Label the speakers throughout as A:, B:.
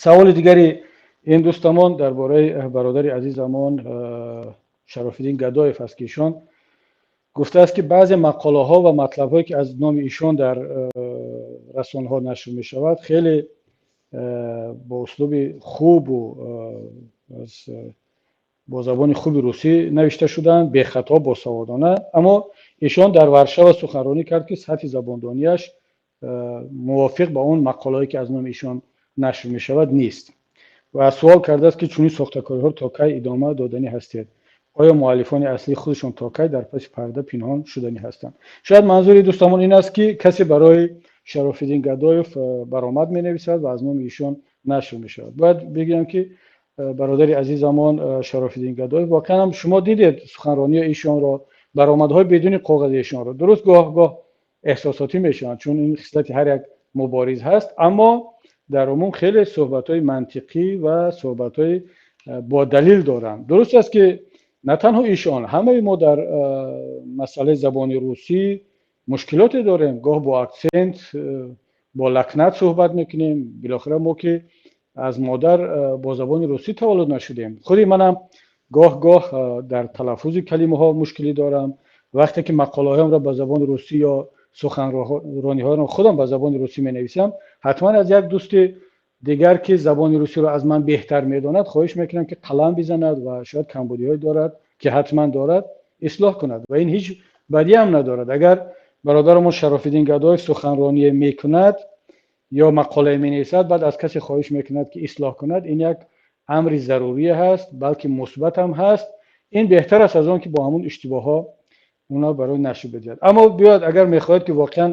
A: Саволи дигари ин дӯстамон дар бораи бародари азизамон Шарофиддин Гадоев аст, ки ишон гуфтааст, ки баъзе мақолаҳо ва матлабҳое, ки аз номи ишон дар расонаҳо нашр мешавад, хеле бо услуби хубу бо забони хуби русӣ навишта шуданд, бехато, босаводона, аммо ишон дар Варшава суханронӣ кард, ки сатҳи забондонияш мувофиқ ба он мақолаҳое, ки аз номи ишон нашр мешавад, нест ва суол кардааст, ки чунин сохтакориҳоро то кай идома доданӣ ҳастед? Оё муаллифони аслии худашон то кай дар паси парда пинҳон шуданӣ ҳастанд? Шояд манзури дӯстамон ин аст, ки касе барои Шарофиддин Гадоев баромад менависад ва аз номи ишон нашр мешавад. Бояд бигӯям, ки бародари азизамон Шарофиддин Гадоев, воқеан ҳам шумо дидед суханронии ишонро, баромадҳои бидуни коғази ишонро. Дуруст, гоҳ гоҳ эҳсосотӣ мешаванд, чун ин хислати ҳар як мубориз ҳаст, аммо дар умум хеле суҳбатҳои мантиқӣ ва суҳбатҳои бо далил доранд. Дуруст аст, ки на танҳо ишон, ҳамаи мо дар масъалаи забони русӣ мушкилоте дорем, гоҳ бо аксент, бо лакнат суҳбат мекунем. Билохира мо ки аз модар бо забони русӣ таваллуд нашудем. Худи манам гоҳ гоҳ дар талаффузи калимаҳо мушкилӣ дорам. Вақте ки мақолаҳоямро ба забони русӣ ё суханрониҳоро худам ба забони русӣ менависам, ҳатман аз як дӯсти дигар, ки забони русиро аз ман беҳтар медонад, хоҳиш мекунам, ки қалам бизанад ва шояд камбудиҳое дорад, ки ҳатман дорад, ислоҳ кунад. Ва ин ҳеҷ бадиам надорад. Агар бародарамон Шарофиддин Гадоев суханроние мекунад ё мақолае менависад, баъд аз касе хоҳиш мекунад, ки ислоҳ кунад, ин як амри зарурӣ ҳаст, балки мусбат ҳам ҳаст. Ин беҳтар аст аз он ки бо ҳамун иштибоҳҳо уна барои нашр бидиҳад. Аммо биёед, агар мехоҳед, ки воқеан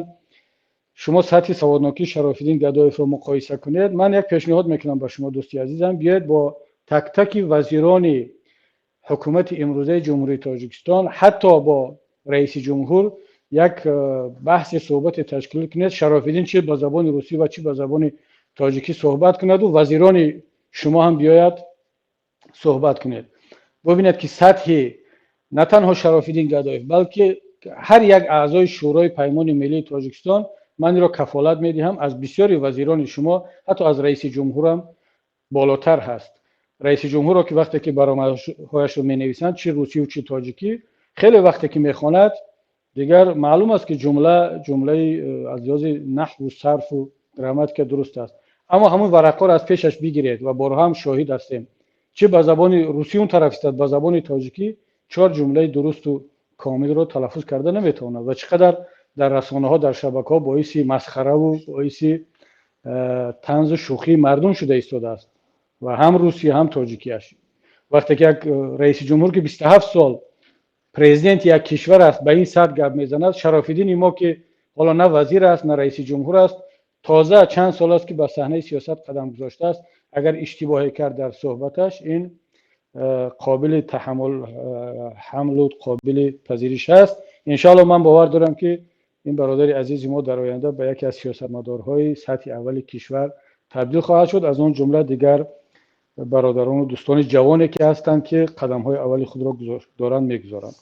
A: шумо сатҳи саводнокии Шарофиддин Гадоевро муқоиса кунед, ман як пешниҳод мекунам ба шумо, дӯсти азизам: биёед бо так-таки вазирони ҳукумати имрӯзаи Ҷумҳурии Тоҷикистон, ҳатто бо раиси ҷумҳур як баҳси суҳбате ташкил кунед. Шарофиддин чи ба забони русӣ ва чи ба забони тоҷикӣ суҳбат кунаду вазирони шумо ҳам биёяд, суҳбат кунед. Бубинед, ки сатҳи на танҳо Шарофиддин Гадоев, балки ҳар як аъзои Шӯрои Паймони Миллии Тоҷикистон, ман инро кафолат медиҳам, аз бисёри вазирони шумо, ҳатто аз раиси ҷумҳурам болотар ҳаст. Раиси ҷумҳурро ки вақте ки баромадҳояшро менависанд, чи русию чи тоҷикӣ, хеле вақте ки мехонад, дигар маълум аст, ки ҷумла ҷумлаи аз лиҳози наҳву сарфу грамматика дуруст аст, аммо ҳамун варақҳоро аз пешаш бигиред, ва борҳо ҳам шоҳид ҳастем, чи ба забони русӣ он тараф истад, ба забони тоҷикӣ чор ҷумлаи дурусту комилро талаффуз карда наметавонад ва чӣ қадар дар расонаҳо, дар шабакаҳо боиси масхараву боиси танзу шӯхии мардум шуда истодааст ва ҳам русӣ, ҳам тоҷикиаш. Вақте ки як раиси ҷумҳур, ки 27 сол президенти як кишвар аст, ба ин сатҳ гап мезанад, Шарофиддини мо, ки ҳоло на вазир аст, на раиси ҷумҳур аст, тоза чанд сол аст, ки ба саҳнаи сиёсат қадам гузоштааст, агар иштибоҳе кард дар суҳбаташ, ин қобили таҳаммул ҳамлу қобили пазириш аст. Иншоалло, ман бовар дорам, ки ин бародари азизи мо дар оянда ба яке аз сиёсатмадорҳои сатҳи аввали кишвар табдил хоҳад шуд, аз он ҷумла дигар бародарону дӯстони ҷавоне, ки ҳастанд, ки қадамҳои аввали худро доранд мегузоранд.